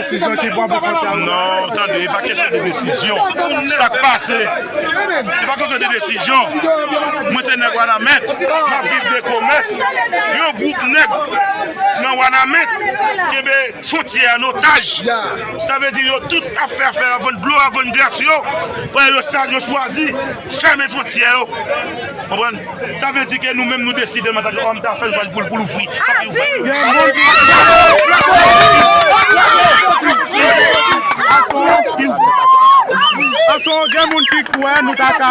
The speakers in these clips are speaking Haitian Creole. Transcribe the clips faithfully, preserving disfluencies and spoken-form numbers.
Desizyon ki pran pou fwontyè a ouvè. Non, tande, e pa kesyon de desizyon. Sa k pase, e pa kesyon de desizyon. Mwen se nèg Wanament, m ap viv de komès. Yon gwoup nèg nan Wanament kenbe fwontyè an otaj. Sa vle di yo tout ap fè afè, ap vann dlo, ap vann glas yo. Pandan yo sa, yo chwazi fèmen fwontyè yo. Konprann? Sa vle di ke nou menm nou deside, mwen, antanke òm dafè, nou chwazi pou l, pou l ouvri. Fòk li ouvè. Anson, gen moun ki kwè nou ta ka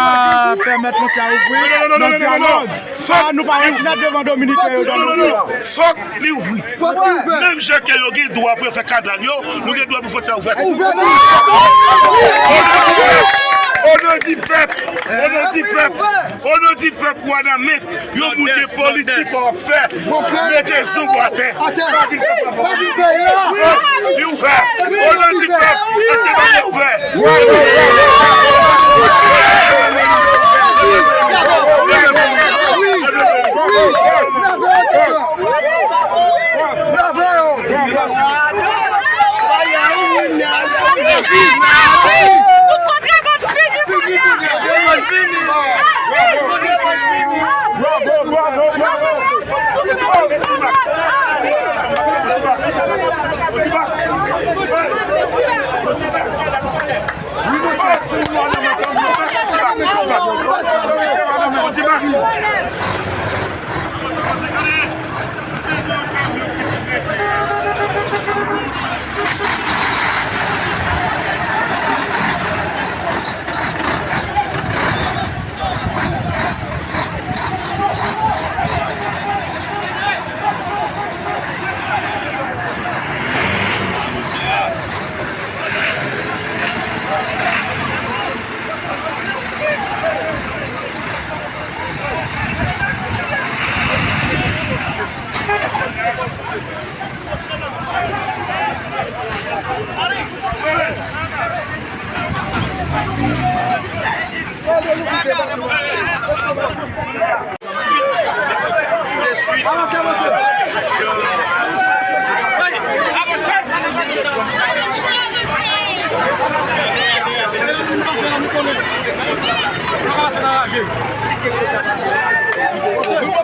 pèmèt fwontyè a ouvri nan dyalòg. Sa, nou pa rekonèt devan Dominiken yo jan nou vle. Fòk li ouvri. Menm jan ke yo gen dwa pou yo fè kadral yo, nou gen dwa pou fwontyè a ouvè. O non di pèp, o non di pèp, o non di pèp Wanament, yon bout de politik w ap fè, mete zong ou atè. Fòk li ouvè. O non di pèp, èske pa li ouvè? Tout kontraband fini, fini.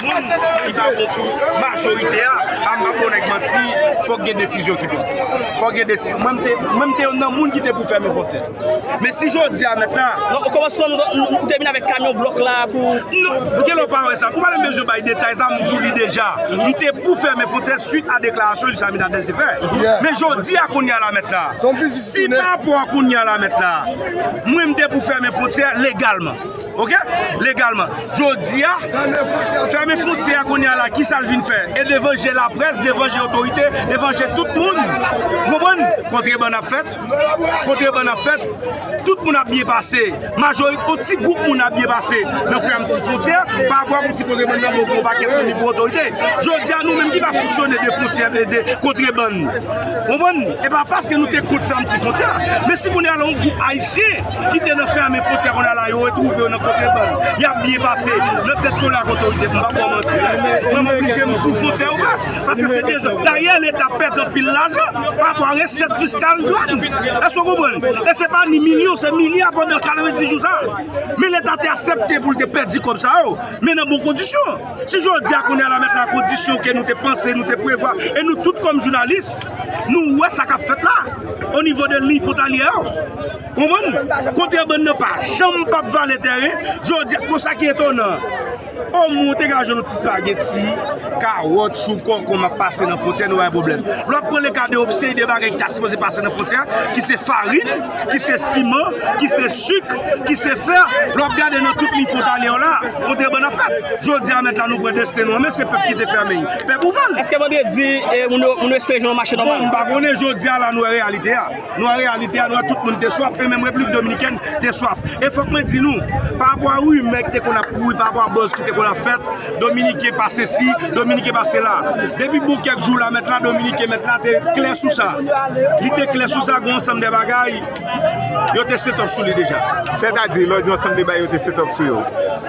Moun ki ta bon pou majorite a, a m p ap ba w nèg manti, fòk gen desizyon ki pran. Fòk gen desizyon. Mwen, m te, mwen, m te youn nan moun ki te pou fèmen fwontyè. Men si jodi a mèt la. Non, okòmansman, nou, nou, nou te vin avèk kamyon blòk la pou. Non, gen lè w pa wè sa. Ou pa menm bezwen bay detay sa, m di w li deja. M te pou fèmen fwontyè swit a deklarasyon Luis Abinader te fè. Men jodi a, kounye a la mèt la. Si pa rapò a kounye a la mèt la, mwen, m te pou fèmen fwontyè legalman. Oke? Legalman. Jodi a, fèmen fwontyè a kounye a la, kisa l vin fè? E devan je laprès, devan je otorite, devan je tout moun. Ou konprann? Kontrebann ap fèt. Kontrebann ap fèt. Tout moun ap byen pase. Majorite, yon ti gwoup moun ap byen pase nan fèmti fwontyè. Pa rapò a kòmsi kontrebann nan bon pou yon pakèt moun, ni pou otorite. Jodi a, nou menm ki pa fonksyone de fwontyè, de, de kontrebann. Ou konprann? E pa paske nou te kont fèmti fwontyè. Men si kounye a la, yon gwoup ayisyen ki te nan fèmen fwontyè kounye a la, yo retwouve yo nan kontrebann. Y ap byen pase. Nan tèt kole ak otorite, m p ap ba w manti. Mwen, m oblije m pou fwontyè ouvè. Paske se dezòd. Dayè, Leta pèdi anpil lajan pa rapò a resèt fiskal dwàn. Èske w konprann? E se pa ni milyon, se milya pandan katrevendis jou sa. Men Leta te aksepte pou l te pèdi kòb sa yo. Men nan bon kondisyon. Si jodi a kounye a la mèt la kondisyon ke nou te panse, nou te prevwa, e nou tout kòm jounalis, nou wè sa k ap fèt la, o nivo de liy fwontalyè yo. Ou konprann? Kontrebann nan pa janm p ap vale tèren. Jodi a, bon, sa ki etonan, omwen w te ka jwenn yon ti spageti, kawòt, chou, kòkòm ap pase nan fwontyè, nou pa gen pwoblèm. Lè w ap pran le ka de yon seri de bagay ki ta sipoze pase nan fwontyè, ki se farin, ki se siman, ki se sik, ki se fè, lè w ap gade nan tout liy fwontalyè yo la, kontrebann ap fèt. Jodi a mèt la, nou pran desten nou an men, se pèp ki te fèmen. Pèp ouvè l. Èske vandredi, e, moun yo, moun yo espere jwenn yon mache nòmal? Bon, m pa konnen, jodi a la, nou wè reyalite a. Nou wè reyalite a, nou wè tout moun te swaf, e menm Repiblik Dominikèn te swaf. E fòk mwen di nou, pa rapò a rimè ki te konn ap kouri, pa rapò a buzz ki Te konn ap fèt, Dominiken pa sesi, Dominiken pa sela. Depi bon kèk jou la, mèt la, Dominiken, mèt la te klè sou sa. Li te klè sou sa, gen yon ansanm de bagay, yo te set up sou li deja. Sètadi, lè w di yon ansanm de bagay, yo te set up sou yo.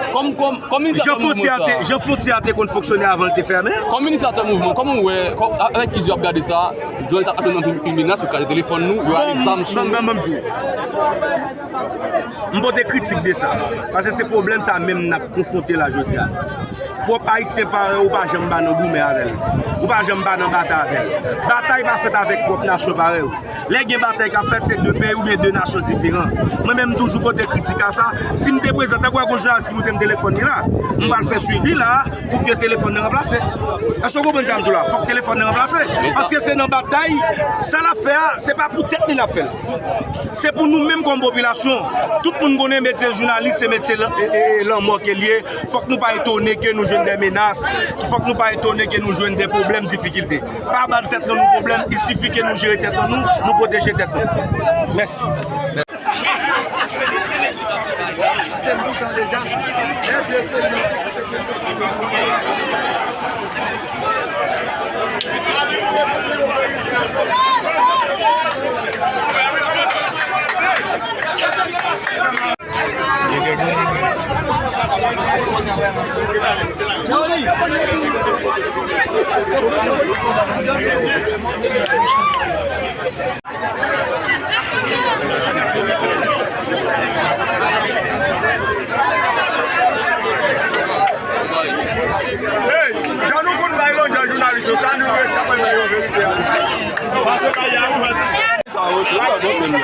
Kòm, kòm, kòm Jan inisiatè fwontyè a mouvman te, sa. Jan fwontyè a te konn fonksyone avan l te fèmen. Kòm inisiatè mouvman, kòman w wè, kò-, avèk ki zye w ap gade sa, jodi sa ap nan pil menas, yo kraze telefòn nou, yo ale zam sou nou. Ban m, ban m, ban m di w. M pote kritik de sa. Paske se pwoblèm sa menm n ap konfwonte la jodi a. Pwòp Ayisyen parèy ou pa janm ba nan goumen avè l. Ou pa janm ba nan batay avè l. Batay pa fèt avèk pwòp nasyon parèy ou. Lè gen batay k ap fèt, se de peyi oubyen de nasyon diferan. Mwen menm, m toujou pote kritik a sa. Si m te prezan, tankou a gon jounalis ki pote m telefòn li la, m pral fè swivi la pou ke telefòn nan ranplase. Èske w konprann sa m di w la? Fòk telefòn nan ranplase. Paske se nan batay, sa l ap fè a, se pa pou tèt li l ap fè l. Se pou nou menm kòm popilasyon. Tout moun konnen metye jounalis se metye lan-, e, e, e lanmò ke l ye. Fòk nou pa etone ke nou jwenn de menas. Fòk nou pa etone ke nou jwenn de pwoblèm, difikilte. Pa ba tèt nan nou pwoblèm. Il sifi ke nou jere tèt nan nou, nou pwoteje tèt nan nou. Mèsi. Hey, jan nou konn bay lonjè jounalis yo, sa nou resi ap bay yo verite a. Pase bay a ou mèt. Sa yo se pa bon fim yo.